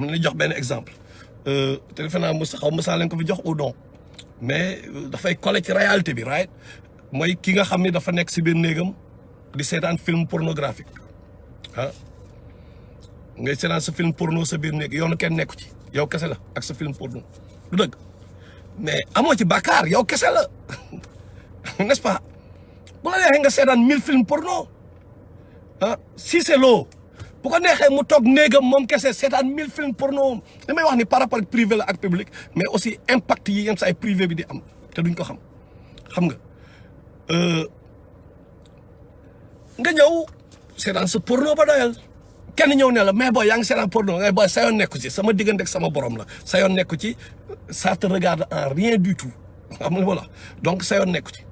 mën na jox benn exemple te defe naa xaw ma saa leen ko fi jox ou non mais dafay collé ci réalité bi right mooy ki nga xam ni dafa nekk si biir néegam di seetaan film pornographique ah ngay seetaan sa film porno sa biir néeg yoonu kenn nekku ci yow kese la ak sa film porno du dëgg mais amoo ci bàkkaar yow kese la n'est-ce pas bu la neexee nga seetaan 1000 films porno ah si c'est l'eau bu ko neexee mu toog néegam moom kese seetaan 1000 films porno li may wax ni par rapport ak privé la ak public mais aussi impact yi yenn saa ay privé bi di am te duñ ko xam nga nga ñëw seetaan sa porno ba doyal kenn ñëw ne la mais booy yaa ngi seetaan porno ngay booy sa yoon nekku ci sama diggante ak sama borom la sa yoon nekku ci ça te regarde en rien du tout xam nga voilà donc sa yoon nekku ci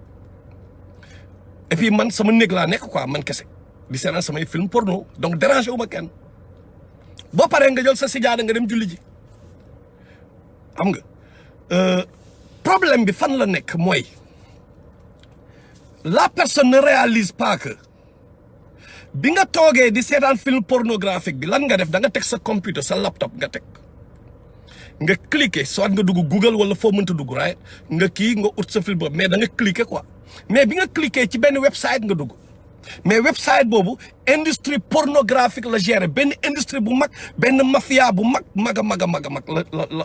et puis man sama néeg laa nekk quoi man kese di seetaan samay film porno donc dérangé wu ma kenn boo paree nga jël sa sijaada nga dem julli ji xam nga problème bi fan la nekk mooy la personne ne réalise pas que bi nga toogee di seetaan film pornographique bi lan nga def da nga teg sa computer sa laptop nga teg nga cliquer soit nga dugg Google wala foo mënta dugg right nga kii nga ut sa film boobu mais da nga cliquer quoi mais bi nga cliquer ci benn website nga dugg mais website boobu industrie pornographique la gérer benn industrie bu mag benn mafia bu mag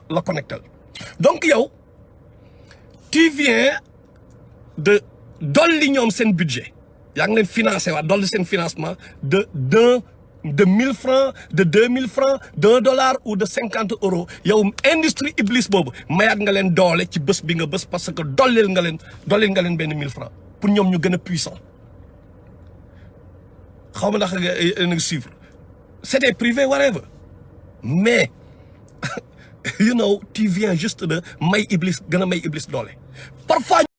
la connecté donc yow tu viens de dolli ñoom seen budget yaa ngi leen financé waat dolli seen financement de 1000 francs de 2000 francs $1 ou de 50 euros yow industrie iblis boobu mayaat nga leen doole ci bés bi nga bés parce que dollil nga leen benn 1000 francs pour ñoom ñu gën a puissant xaw ma ndax nga suivre c'était privé whatever mais you know tu viens juste de may iblis gën a may iblis doole parfois